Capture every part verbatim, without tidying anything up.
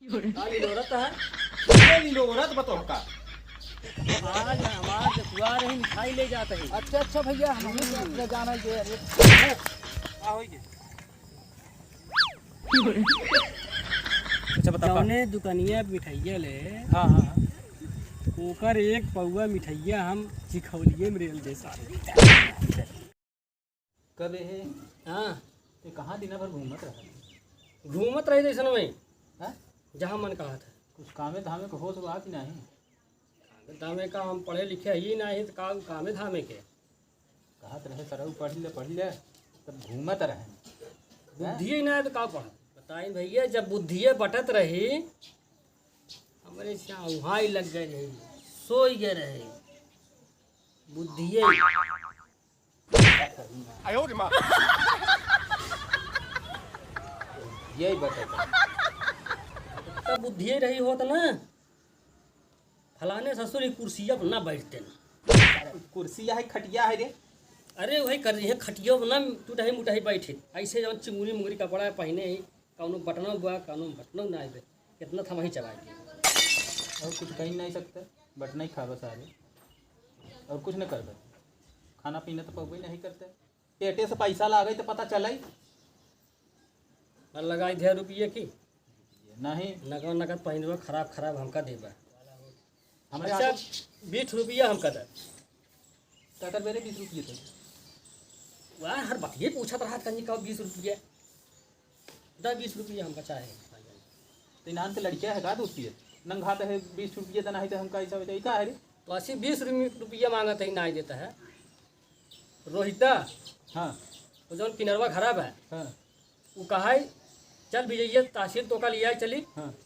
का लीलोरत है? ये लीलोरत बतोह का? आज हमार जसुआ रही, मिठाई ले जात है। अच्छा, अच्छा भैया, हम ही ले जाना है ये। का होई के? अच्छा, बता, बता। जौने दुकनिया पे मिठाइया ले, हाँ, हाँ, हाँ। ओकर एक पौवा मिठाइया हम चिखौलिये में रेल दे सारे। कब है? हाँ। ते कहाँ दिना भर घूमत रहा? घूमत रही तो ऐसन में। हाँ? जहाँ मन कहा था। कुछ कामे धामे के होश बा कि नहीं? कामे धामे का, हम पढ़े लिखे ही नहीं तो का कामे धामे के? कहत रहे सरऊ पढ़ ले, पढ़ ले, तब घूमत रहे। बुद्धि ही ना है तो का पढ़? बताई भैया, जब बुद्धिये बटत रही, हमरे से उहाँ ही लग गए रही, सोई गए रही। बुद्धिये। आयो रे माँ। यही बटत। तब बुद्धिये रही होत ना, फलाने ससुर की कुर्सिया पर ना बैठते ना। कुर्सी है, खटिया है रे। अरे वही कर रही है, खटिया पर ना टूटही मुटही बैठे, ऐसे जौन चिंगुरी मुंगरी कपड़ा पहने ही, कौनो बटना हुआ, कौनो बटना ना आवे, कितना थमा ही चबाए के। और कुछ कहीं नहीं सकते, बटना ही खाबा सारे, और कुछ न करबे। खाना पीना तो पबे नहीं करते, पेटे से पैसा लागे तो पता चले। और लगाई ढेर रुपये की? नहीं। नगद नगद पहिनबा, खराब खराब हमका देबा। हमरे अच्छा, आगे बीस रुपया हमका दे। का करबे रे बीस रुपये से? वाह, हर बतिये पूछत रहा तनी का बीस रुपया। दा बीस रुपया हमका चाहे। तो नान से लड़किया है का दोस्ती है? नंगा तो है बीस रुपया देना है तो हमका ऐसा हो जाए, का है रे? तो ऐसी बीस रुपया मांगत है, ना देता है। रोहिता। हाँ। वो जौन किनरवा खराब है। हाँ। उ कहा है, "चल विजय, तहसील तोका लिया चली, हाँ।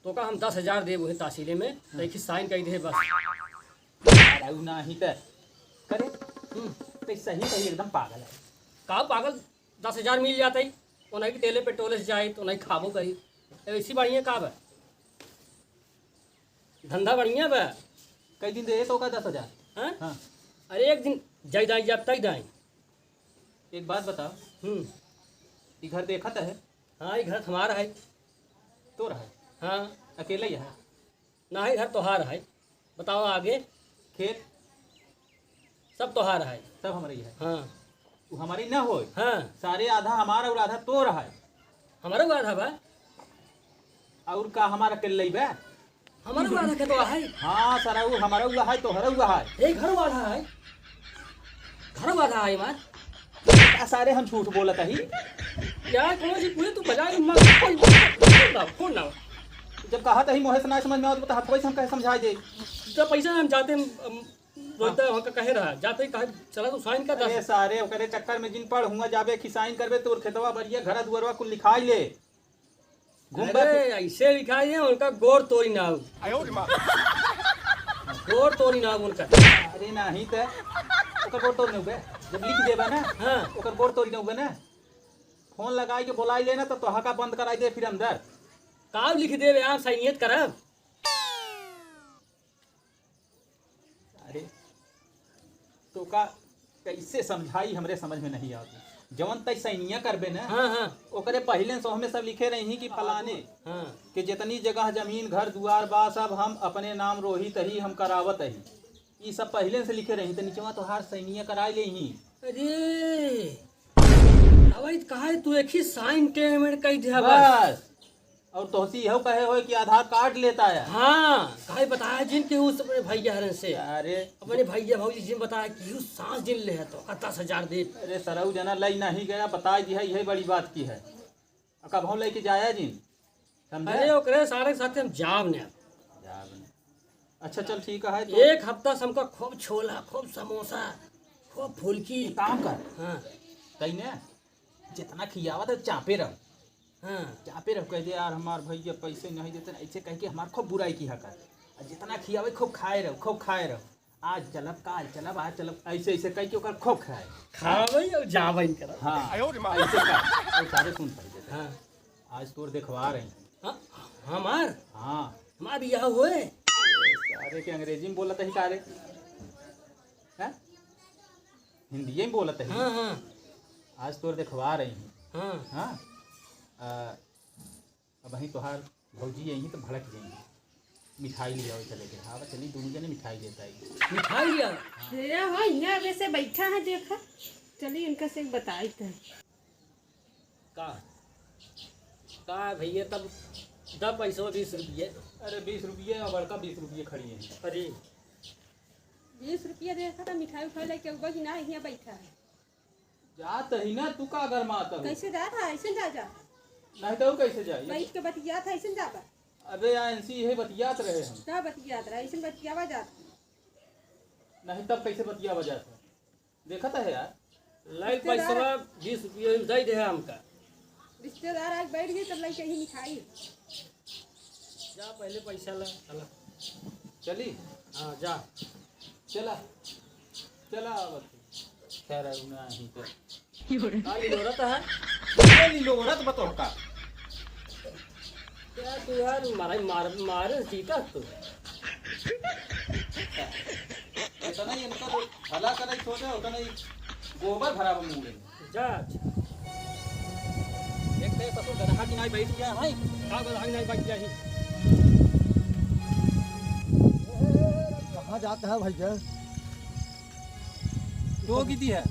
तोका हम दस हजार देब उहे तहसीले में, हाँ। तो एक ही साइन कर दे बस।" अरे उ नाही त करे। हम्म। तो सही सही एकदम पागल है। का पागल? दस हजार मिल जाता ही, उन्हें की तेले पेट्रोल से जाए तो उन्हें खाबो करी। ऐसी बढ़िया का बा? धंधा बढ़िया बा। कई दिन दे तो का दस हजार? हाँ? हाँ। अरे एक दिन जाई दाई जाब तई दाई। एक बात बताओ। हम्म। ई घर देखत है? हाँ, ई घर हमारा है। तोर है? हाँ। अकेले ही है? नाही, घर तोहार है। बताओ आगे। खेत? सब तोहार है। सब हमारे ही है। हाँ। वो हमारे ही ना होए। हाँ। सारे आधा हमारा और आधा तोर है। हमारा आधा बा। और का हमारा अकेले ही बा? हमारा आधा खेतवा है। हाँ, सारा वो हमारा हुआ है, तोहरा हुआ है। ए, घर वाला है। घर वाला है हमार। आ, सारे हम झूठ बोलत ही। यार, कौन सी पूरे तू बजा के मत, फोन, फोन ना, फोन ना। जब कहा तही मोहे से ना समझ में आवत, तो हथवा से हम कहे समझाई दे। जब पैसा हम जाते हैं, हम, रोहित दा हमका कहे रहा, जाते ही कहा, "चला तू साइन कर अरे दस।" सारे, ओकरे चक्कर में जिन पड़ हुआ जाबे कि साइन करबे, तोर खेतवा, बरिया, घरा, दुआरवा कुल लिखाई ले। घूम अरे, बात ऐसे लिखाई है, उनका गोर तोरी ना हो। आयो रे माँ। गोर तोरी ना हो उनका। अरे नाही त, ओकर गोर तोरी ना होबे। जब लिख देबे ना, हाँ। ओकर गोर तोरी ना होबे ना। फोन लगाई के बोलाई लेना तो तोहा का बंद कराई दे फिर अंदर। का लिख देबे यार, साइनियत करब। अरे, तोका कैसे समझाई, हमरे समझ में नहीं आवत। जवन तै सैनिया करबे ना, हाँ, हाँ। ओकरे पहिले से हमें सब लिखे रही कि फलाने हाँ। के जितनी जगह जमीन, घर दुआर बा, सब हम अपने नाम रोहित ही हम करावत ही। ई सब पहिले से लिखे रही, त निचवा तोहार सैनिया कराई ले ही। अरे, अबे कहा है तू एक ही साइन टेमेंट कह दिया बस। बस। और तोहसी इहो कहे होए कि आधार कार्ड लेता है। हाँ, काहे बताया जिन के उस अपने भैया हरन से। अरे। अपने भैया भौजी जिन बताया कि उस सांस जिन ले है तो का दस हजार दे। अरे सरऊ जना लई नहीं गया, बताई दिया, यही बड़ी बात की है। अब कबहूँ लेके जाया जिन, समझे? अरे ओकरे सारे के साथे हम जाब ने। जाब ने। अच्छा चल ठीक है तो। एक हफ्ता से हमका खूब छोला, खूब समोसा, खूब फुल्की। एक काम कर। हाँ। कहीं ने जितना खियावा तो चापे रहो। हाँ। चापे रहो, कह दे, "यार, हमार भैया पैसे नहीं देते ना," ऐसे कह के हमार खूब बुराई किया कर। और जितना खियावे, खूब खाए रहो, खूब खाए रहो। "आज चलब, काल चलब, आज चलब," ऐसे, ऐसे कह के ओकर खूब खाए। खावे और जावे इनकर। हाँ, आयो रे माँ। ऐसे कर। और सारे सुन पहले। हाँ। आज तोर देखवा रही। हाँ, हमार? हाँ। हमार बियाह होए? सारे के अंग्रेजी में बोलत ही का रे? हैं? हिंदिये में बोलत ही। हाँ, हाँ। आज तोर देखवा रही हूँ। हाँ। हाँ? आ, अबहीं तोहार भौजी यहीं तो भड़क जाएंगे। मिठाई ले आओ, चले के। हाँ, चली, दोनों जने मिठाई लेता है। मिठाई ले आओ। हे हो, यहाँ वैसे बैठा है, देखा। चलिए, इनका से बताई तो। का? का भैया, तब द पैसवा बीस रुपये। अरे, बीस रुपये और बड़का बीस रुपये खड़ी है। अरे, बीस रुपये देखा था, मिठाई उठाई लेके उबा कि ना, यहाँ बैठा है। जात ही ना, तू का गरमात हो? कैसे जात है? ऐसे जा, जा। नहीं तो कैसे जाई? बैठ के बतियात है, ऐसे जाबा। अबे, यहाँ इनसे यही बतियात रहे हम। का बतियात रहे? ऐसे बतियावा जात। नहीं तब कैसे बतियावा जात है? देखत है यार। लाई रिश्तेदार। पैसवा बीस रुपये में दे दे हमका। रिश्तेदार आके बैठ गए, तब लइके ही मिठाई। जा पहले पैसा ला, चला। चली? हाँ, जा। चला, चला आवत। खैर, अब ना ही तो। का लिलोरत है? ये लिलोरत बतौर का? क्या तू यार मारे, मार, मारे जीता तू। इतना ही इनका तो भला करे छोटे, उतना ही गोबर भरावा मुँह में। जा, अच्छा। एक तो ये ससुर गदहा की नाई बैठ गया है। का गदहा की नाई बैठ गया है? कहाँ जाता है भैया? तो की दी है?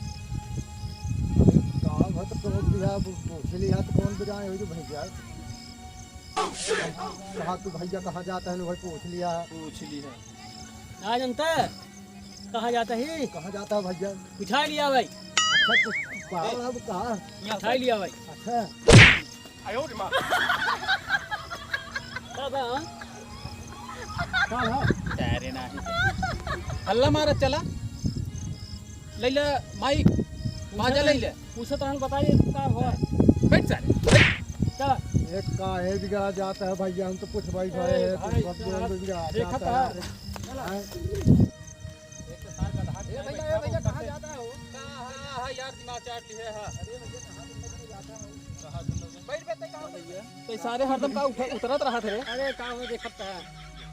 गाँव भर तो टोक दिया, पूछ लिया तो कौन बजाए हो जो भैया। कहाँ तू भैया कहाँ जाता है, भाई पूछ लिया। पूछ लिया। ना जानता है? कहाँ जाता है? कहाँ जाता है भैया? उठा लिया भाई। अच्छा, तो बाबा अब कहाँ? उठा लिया भाई। अच्छा। आयो रे माँ। का बा, हाँ? का बा? अरे नाही। हल्ला मारत चला। लैला माइक, बाजा लैला। पूछत रहन, बताइए का हुआ? बैठ सारे, बैठ। चला। एक काहे बिगड़ा जाता है भैया, हम तो कुछ भाई ए, भाई है, भाई, कुछ बात चला। बोल बिगड़ा देखा जाता था। है। चला। हैं? एक तो सार का धाक ए भैया, ए भैया, कहाँ जाता हो? का, हाँ, हाँ, यार, दिमाग चाट ली है, हाँ। अरे भैया, कहाँ तुम लोग जाता हो? कहाँ तुम लोग? बैठ, बैठ, कहाँ बैठ? तो ये सारे हरदम का उठ-, उतरत रहत है रे। अरे, का हो देखत है?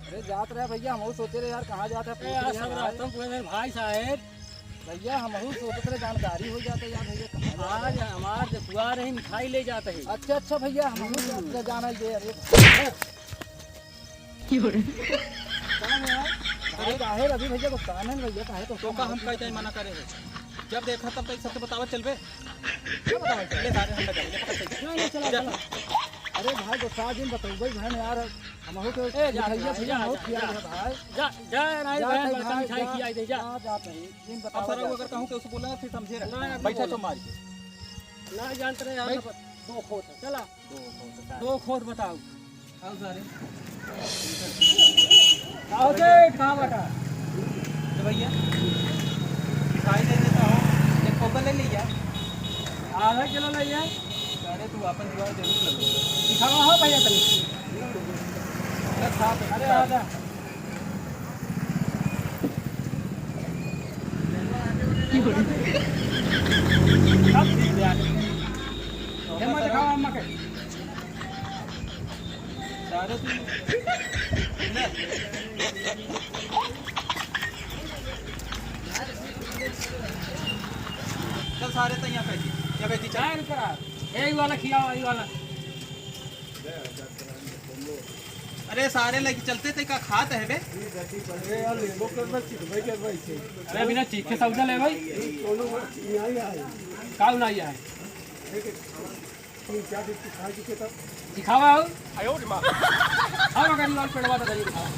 अरे, जात रहे भैया, हम सोचे रहे यार, कहाँ जात है, ए, पूछ यार, लिया सब भाई। रास्ता में पूरे मेरे भाई साहब। भैया, हमहू सोचत रहे, जानकारी हो जाता यार भैया, कहाँ जात आज है? हमार जसुआ रही, मिठाई ले जात है। अच्छा, अच्छा भैया, हमहू सोचत रहे, जाना ही दे, अरे। का है यार? भाई, काहे रवि भैया गुस्सा में भैया, काहे तो तो का हम कह जाए मना करे हो? जब देखा तब तक सबके बतावत चलबे। क्या बतावत चल? ले सारे हम लगा, ले पकड़ ले। नहीं, नहीं, चला, जा। चला। अरे भाई, गुस्सा जिन बतौबे बहन यार, हमहू के ए, जा, मिठाइया जा, भैया जा, बहुत जा, खिया जा। है भाई। जा, जा, नहीं जा बहन, भाई, बड़का जा, मिठाई जा, खियाई दे, जा। जा, जा, नहीं, जिन अब बतावत सर, जा। अगर कहूँ कि उसे बोला, फिर समझे रहे। ना, ना, बैठा बोला। चो मार के। ना जानते रहे यार, भाई, दो खोत है। चला। दो खोत बताओ। आओ सारे। आओ सेठ, कहाँ बाटा? तो भैया, दिखाई दे देता हो, एक कोका ले लिया। आधा किलो ले लिया। अरे, तू अपन जुगाड़ जरूर लगे। दिखावा हो भैया तनी। अरे, खा तो अरे, आधा। सब ठीक है। हिम्मत दिखावा अम्मा के। सारे तू चल सारे तो यहाँ बैठी, यहाँ बैठी, चल। चाय रुक रहा। यही वाला खियाओ, यही वाला। अरे सारे लेके चलते थे, का खात है बे? अरे यार, लेबो करना, चिखबे करना इसे। अरे बिना चीखे सौदा ले भाई। कोनो बात नहीं आया है। काऊ ना आया है। देख, तीन चार दिन सिखा चुके तब। सिखावा हो। आयो रे माँ। खावा करी वाल पेड़वा तो करी खावा।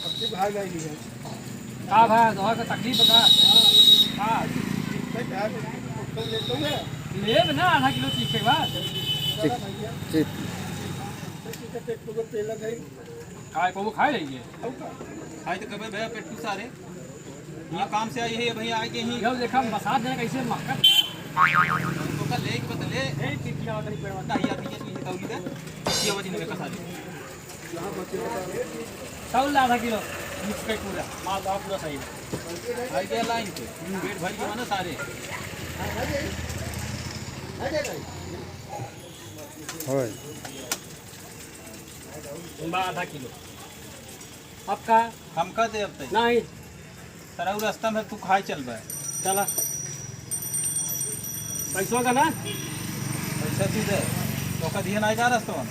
अब से भाग आई है। का भा, तोहर का तकलीफ बा का? हाँ। ठीक है, यार, तो ले तो है। लेब ना आधा किलो चीखे के बाद। ठीक, ठीक। तो ठीक है, पेट को तेल लगे। खाए को वो खाए लेंगे। खाए तो कबे भैया पेट्टू सारे। यहाँ काम से आई है भैया, आए के ही। यो देखा, मसाज देना कैसे महकत। तो कल ले एक बदले। ए, टिकिया वाला ही पेड़वा। नहीं, यार, ये तो ये तौली दे। ये वजन में कसा दे। तौल आधा किलो। मिक्स पे पूरा। माल तो पूरा सही है। भाई के लाइन पे। पेट भर के बना सारे। होय। बा आधा किलो। अब का? हमका दे अब तई। नहीं। सर, और रास्ता में तू खाए चल बा। चला। पैसवा का ना? पैसा तू दे। तो का दिया ना का रस्तवन?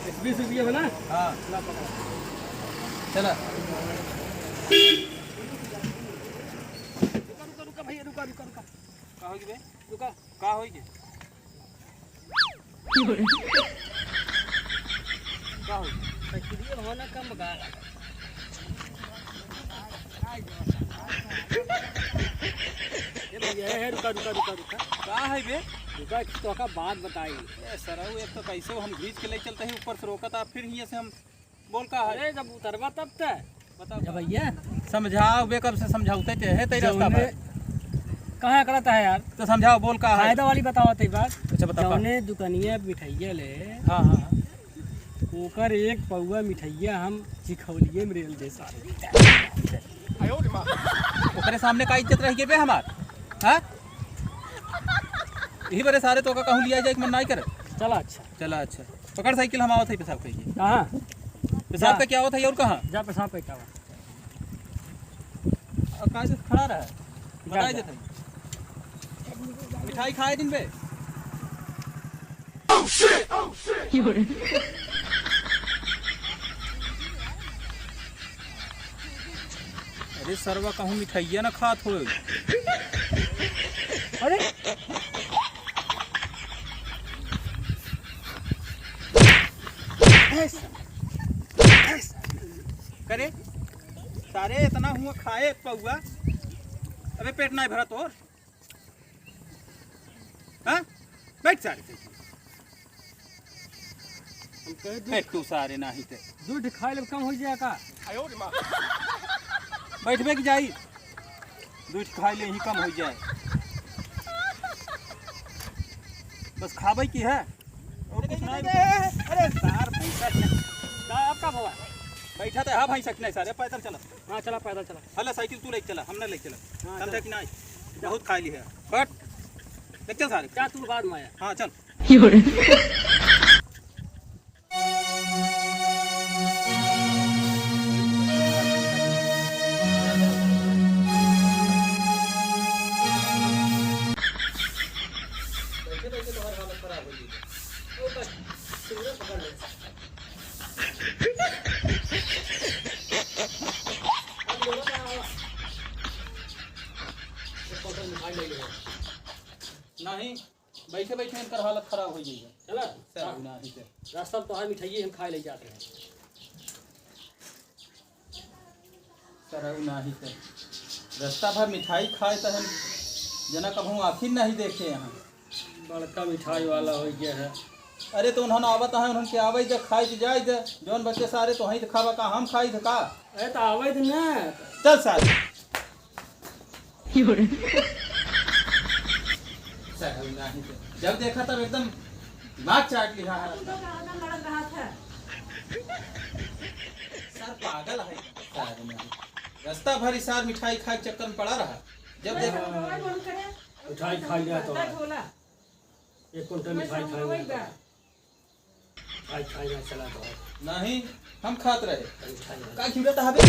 एक बीस रुपया बा ना? हाँ। ला पकड़ा। चला। रुका, रुका, रुका भैया, रुका, रुका, रुका। का होई बे? रुका। का होई के? का होई? साइकिलिया होना कम बा। ए भैया, ए, ए, रुका, रुका, रुका, रुका। का है बे? रुका, एक तोहका बात बताई। ए सरऊ, एक तो कैसे हम घींच के ले चलते ही, ऊपर से रोकत आ, फिर हियाँ से हम बोल का है? अरे, जब उतरबा तब त। बताओ जब का? भैया। समझाओ बे, कब से समझाउते ते है तेरा रास्ता जौने पर। कहाँ अकड़ाता है यार? तो समझाओ, बोल का है? फायदा वाली बताओ ते बात। अच्छा, बताओ का? जौने दुकानिया मिठाइया ले, हाँ, हाँ, हाँ। ओकर एक पौवा मिठाइया हम चिखौलिये में रेल दे सारे। ओकरे सामने का इज्जत रह गई बे हमार? हाँ? यही बरे सारे तो का कहूँ लिया जाए कि मन नाई करे। चला अच्छा। चला अच्छा। पकड़ साइकिल, हम आवत है पेशाब कइके। कहाँ? पेशाब जा। कइके आवत है और कहाँ? जा पेशाब कइके आवा। और काहे से खड़ा रहा? जा, बताई जा। देते हैं। मिठाई खाए दिन बे। अरे सरवा कहूँ मिठाइया ना खात होए। अरे। करे, सारे इतना हुआ खाए पौआ, अबे पेट नाहीं भरा तोर? हाँ? बैठ सारे, बैठ। हम कहे दू बैठ तू सारे नाहीं ते। दू ठे खाए ले कम होइ जाए का? बैठबे कि जाई? दू ठे खाए ले ही कम होइ जाए। बस खाबे की है? और कुछ नहीं। अरे सार, पैसा क्या? का, आपका भवा? बैठा तो है भाई, सच नहीं सारे, पैदल चला। हाँ, चला, पैदल चला। हला साइकिल तू लेके चला, हम ना लेके चला। हाँ, समझा चला। कि नहीं? बहुत खा ली है। कट। लेके चल सारे। जा तू बाद में आया। हाँ, चल। बैठे बैठे तोहर हालत खराब हो गई। ओ बस, सिगरेट पकड़ ले। अब लोगों का आवा। एक क्वार्टर मिठाई ले लो। नहीं, बैठे बैठे इनकर हालत खराब हो गई है। चला। सर, नहीं, सर। रास्ता में तोहार मिठाई हम खाए ले जाते हैं। सरऊ नाही त रस्ता भर मिठाई खाए त हम जना कबहूँ आँखिन नाही देखे हैं। बड़का मिठाई वाला होइ गया है। अरे त उन्हन आवत हैं, उन्हन के आवे दे, खाए के जाए दे। जौन बचे सारे तोहई त खाबा का, हम खाई थे का? अरे त आवे दे ना। चल सारे। सरऊ नाही त जब देखा तब एकदम दिमाग चाट लिहा है। तुम तो कहाँ का लड़त रहा था? सर पागल है। सर नहीं। रस्ता भर ई सार मिठाई खाए के चक्कर में पड़ा रहा। जब देखा मोबाइल बंद करे। मिठाई खा लिया तो बड़का झोला। एक कुंटल मिठाई खा लिया तो। मिठाई खाए ना चला तो। नहीं, हम खात रहे। मिठाई ना। का खिउरा था बे?